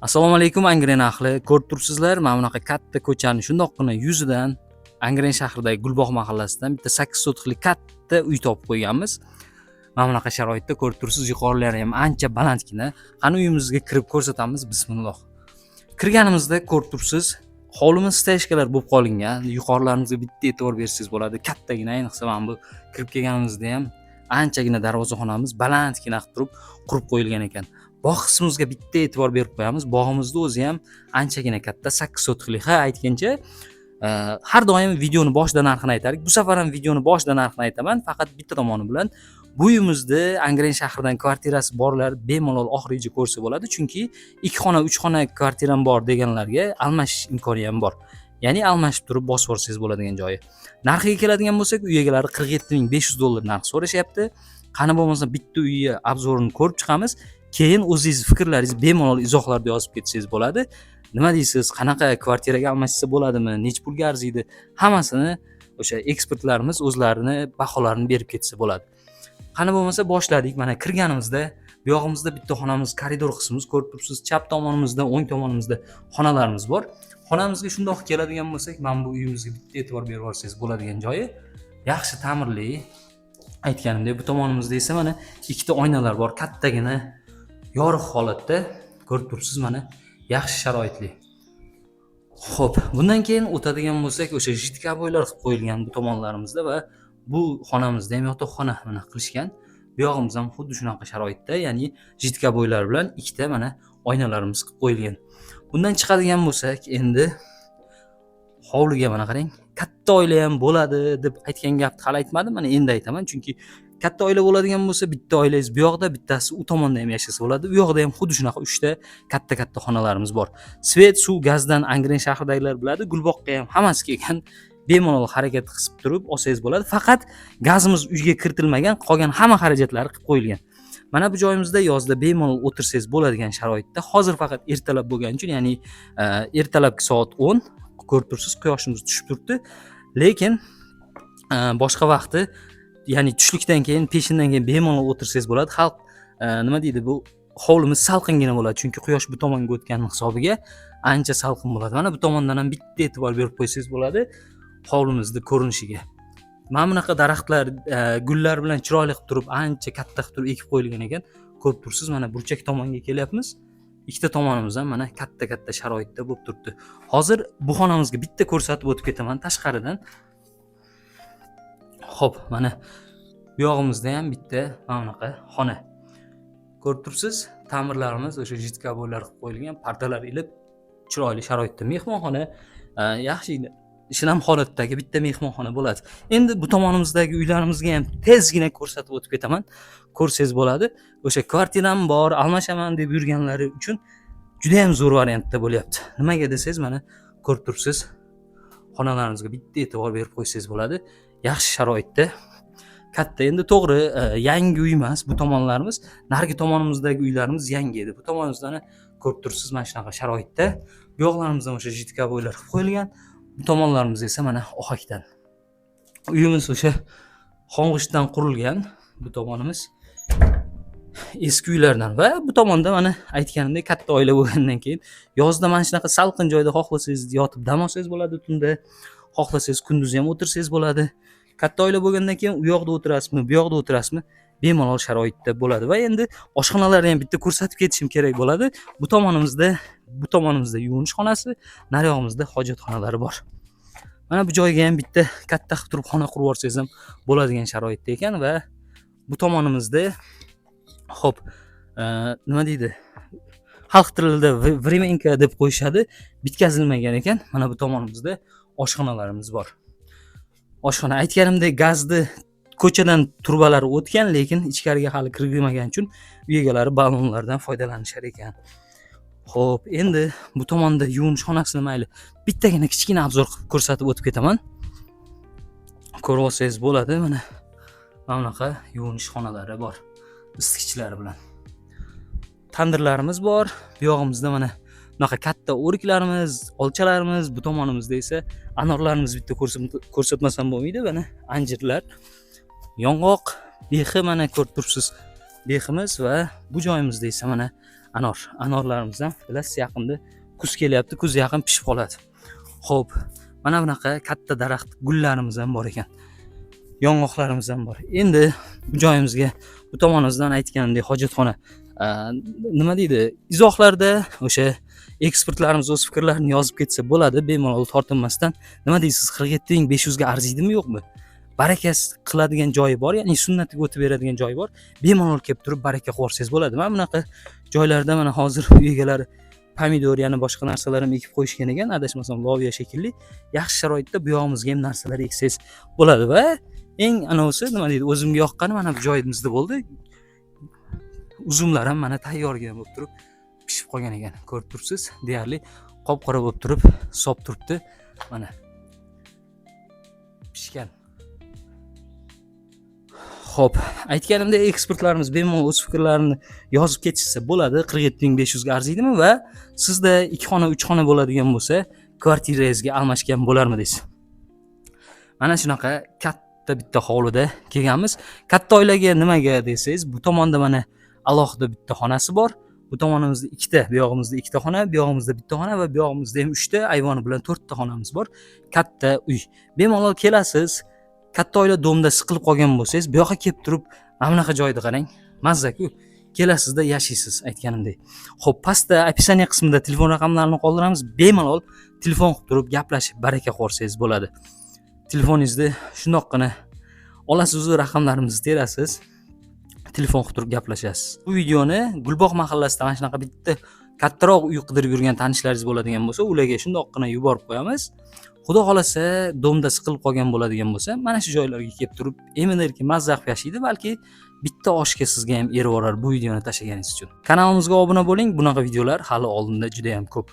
Assalomu alaykum, Angren ahli. Ko'rib turibsizlar, mana bunaqa katta ko'chani shundoqqina yuzidan, Angren shahridagi Gulbog' mahallasidan bitta 8 sotixli katta uy topib qo'yganmiz. Mana bunaqa sharoitda, ko'rib turibsiz, yuqorilari ham ancha balandgina. Qani, uyimizga kirib ko'rsatamiz. Bismilloh. Kirganimizda ko'rib turibsiz, hovlimiz стяжка lar bo'lib qolingan. Yuqorilarimizga bitta e'tibor bersangiz bo'ladi. Kattagina, ayniqsa mana bu kirib kelganimizda ham anchagina darvozaxonamiz balandgina qilib turib qurib qo'yilgan ekan. Bog' qismimizga bitta e'tibor berib qo'yamiz. Bog'imizni o'zi ham anchagina katta, 8 sotixli. Ha, aytgancha, har doim videoni boshida narxini aytardik. Bu safar ham videoni boshida narxini aytaman, faqat bitta tomoni bilan: bu uyimizni Angren shahridan kvartirasi borlar bemalol oxirigacha ko'rsa bo'ladi, chunki ikki xona, uch xona kvartiram bor deganlarga almashish imkoni ham bor, ya'ni almashib turib bosib yuborsangiz bo'ladigan joyi. Narxiga keladigan bo'lsak, uy egalari 47 500 dollar narx so'rashyapti. Qani, bo'lmasa bitta uyni обзор ini ko'rib chiqamiz, keyin o'zingiz fikrlaringizni bemalol izohlarda yozib ketsangiz bo'ladi. Nima deysiz, qanaqa, kvartiraga almashsa bo'ladimi, nechi pulga arziydi, hammasini o'sha ekspertlarimiz o'zlarini baholarini berib ketsa bo'ladi. Qani, bo'lmasa boshladik. Mana, kirganimizda bu yog'imizda bitta xonamiz, koridor qismimiz, ko'rib turibsiz. Chap tomonimizda, o'ng tomonimizda xonalarimiz bor. Xonamizga shundoq keladigan bo'lsak, mana bu uyimizga bitta e'tibor berib yuborsangiz bo'ladigan joyi yaxshi ta'mirli. Aytganimdek, bu tomonimizda esa mana ikkita oynalar bor, kattagina, yorug' holatda, ko'rib turibsiz, mana yaxshi sharoitli. Ho'p, bundan keyin o'tadigan bo'lsak, o'sha жидкий обой lar qilib qo'yilgan bu tomonlarimizda va bu xonamizda ham yotoqxona mana qilishgan. Bu yog'imiz ham xuddi shunaqa sharoitda, ya'ni жидкий обой lar bilan ikkita mana oynalarimiz qilib qo'yilgan. Bundan chiqadigan bo'lsak, endi hovliga, mana qarang, katta oila ham bo'ladi deb aytgan gapni hali aytmadim, mana endi aytaman, chunki katta oila bo'ladigan bo'lsa, bitta oilangiz bu yoqda, bittasi u tomonda ham yashasa bo'ladi. U yoqda ham xuddi shunaqa uchta katta katta xonalarimiz bor. Свет, suv, gazdan Angren shahridagilar biladi, Gulboqqa ham hammasi kelgan. Bemalol harakat qilib turib olsangiz bo'ladi. Faqat gazimiz uyga kiritilmagan, qolgan hamma xarajatlari qilib qo'yilgan. Mana bu joyimizda yozda bemalol o'tirsangiz bo'ladigan sharoitda. Hozir faqat ertalab bo'lgani uchun, ya'ni ertalabki soat 10, ko'rib turibsiz, quyoshimiz tushib turibdi, lekin boshqa vaqti, ya'ni tushlikdan keyin, peshindan keyin bemalol o'tirsangiz bo'ladi. Xalq nima deydi, bu hovlimiz salqingina bo'ladi, chunki quyosh bu tomonga o'tgani hisobiga ancha salqin bo'ladi. Mana bu tomondan ham bitta e'tibor berib qo'ysangiz bo'ladi hovlimizni ko'rinishiga. Mana bunaqa daraxtlar, gullar bilan chiroyli qilib turib, ancha katta qilib turib ekib qo'yilgan ekan, ko'rib turibsiz. Mana burchak tomonga kelyapmiz, ikkita tomonimiz ham mana katta katta sharoitda bo'lib turibdi. Hozir bu xonamizga bitta ko'rsatib o'tib ketaman tashqaridan. Ho'p, mana bu yog'imizda ham bitta mana bunaqa xona, ko'rib turibsiz, ta'mirlarimiz o'sha жидкий обой lar qilib qo'yilgan, pardalar ilib, chiroyli sharoitda mehmonxona, yaxshi shinam holatdagi bitta mehmonxona bo'ladi. Endi bu tomonimizdagi uylarimizga ham tezgina ko'rsatib o'tib ketaman, ko'rsangiz bo'ladi. O'sha kvartiram bor, almashaman deb yurganlari uchun judayam zo'r variantda bo'lyapti. Nimaga desangiz, mana ko'rib turibsiz, xonalarimizga bitta e'tibor berib qo'ysangiz bo'ladi, yaxshi sharoitda, katta. Endi to'g'ri, yangi uy emas bu tomonlarimiz, narigi tomonimizdagi uylarimiz yangi edi. Bu tomonimizda ko'rib turibsiz, mana shunaqa sharoitda. Bu yoqlarimizda o'sha жидкий обой lar qilib qo'yilgan, bu tomonlarimiz esa mana ohakdan. Uyimiz o'sha xomg'ishtdan qurilgan, bu tomonimiz eski uylardan. Va bu tomonda mana aytganimdek, katta oila bo'lgandan keyin yozda mana shunaqa salqin joyda xohlasangiz yotib dam olsangiz bo'ladi tunda, xohlasangiz kunduzi ham o'tirsangiz bo'ladi. Katta oila bo'lgandan keyin u yoqda o'tirasizmi, bu yoqda o'tirasizmi, bemalol sharoitda bo'ladi. Va endi oshxonalarni ham bitta ko'rsatib ketishim kerak bo'ladi. Bu tomonimizda yuvinish xonasi, nariyog'imizda hojatxonalari bor. Mana bu joyga ham bitta katta qilib turib xona qurib yuborsangiz ham bo'ladigan sharoitda ekan. Va bu tomonimizda, ho'p, nima deydi, xalq tilida временка deb qo'yishadi, bitkazilmagan ekan. Mana bu tomonimizda oshxonalarimiz bor. Oshxona, aytganimdek, gazni ko'chadan trubalari o'tgan, lekin ichkariga hali kirgizmagani uchun uy egalari ballonlardan foydalanishar ekan. Ho'p, endi bu tomonda yuvinish xonasini, mayli, bittagina kichkina обзор qilib ko'rsatib o'tib ketaman, ko'rib olsangiz bo'ladi. Mana bunaqa yuvinish xonalari bor, isitgichlari bilan, tandirlarimiz bor. Bu yog'imizda mana bunaqa katta o'riklarimiz, olchalarimiz, bu tomonimizda esa anorlarimiz, bitta ko'rsatmasam bo'lmaydi. Mana anjirlar, yong'oq bexi, mana ko'rib turibsiz, beximiz. Va bu joyimizda esa mana Anor, anorlarimiz ham, bilasiz, yaqinda kuz kelyapti, kuz yaqin pishib qoladi. Xo'p, mana bunaqa katta daraxt gullarimiz ham bor ekan. Yong'oqlarimiz ham bor. Endi bu joyimizga, bu tomonimizdan aytganimdek hojatxona. Nima deydi? Izohlarda o'sha ekspertlarimiz o'z fikrlarini yozib ketsa bo'ladi, bemalol tortinmasdan. Nima deysiz? 47 500 ga arziydimi, yo'qmi? Baraka qiladigan joyi bor, ya'ni sunnatiga o'tib beradigan joyi bor. Bemalol kelib turib baraka qilib bo'ladi. Mana bunaqa joylarda mana hozir uy egalari pomidor, yana boshqa narsalar ham ekib qo'yishgan ekan, adashmasam loviya shekilli. Yaxshi sharoitda bu yog'imizga ham narsalar eksangiz bo'ladi va eng anavisi, nima deydi, o'zimga yoqqani mana bu joyimizda bo'ldi. Uzumlar ham mana tayyorgina bo'lib turib pishib qolgan ekan. Ko'rib turibsiz, deyarli qop qora bo'lib turib sop turibdi. Mana pishgan. Xo'p, aytganimdek, ekspertlarimiz bemalol o'z fikrlarini yozib ketishsa bo'ladi. 47 500 ga arziydimi va sizda ikki xona, uch xona bo'ladigan bo'lsa, kvartirangizga almashgan bo'larmidingiz? Mana shunaqa katta bitta hovlida kelganmiz. Katta oilaga nimaga desangiz, bu tomonda mana alohida bitta xonasi bor. Bu tomonimizda ikkita, bu yog'imizda ikkita xona, bu yog'imizda bitta xona va bu yog'imizda ham uchta, ayvoni bilan to'rtta xonamiz bor. Katta uy. Bemalol kelasiz. Katta oila дом da siqilib qolgan bo'lsangiz, bu yoqqa kelib turib, mana bunaqa joyni qarang. Mazza-ku. Kelasizda yashaysiz, aytganimdek. Xo'p, pastda описание qismida telefon raqamlarini qoldiramiz. Bemalol telefon qilib turib gaplashib, baraka ko'rsangiz bo'ladi. Telefoningizni shundoqqina olasiz, raqamlarimizni terasiz. Telefon qilib turib gaplashasiz. Bu videoni Gulbog' mahallasida mana shunaqa bitta kattaroq uy qidirib yurgan tanishlaringiz bo'ladigan bo'lsa, ularga shundoqqina yuborib qo'yamiz. Xudo xohlasa, дом da siqilib qolgan bo'ladigan bo'lsa, mana shu joylarga kelib turib emin erkin mazza qilib yashaydi, balki bitta oshga sizga ham erib borar bu videoni tashlaganingiz uchun. Kanalimizga obuna bo'ling, bunaqa videolar hali oldinda juda ham ko'p.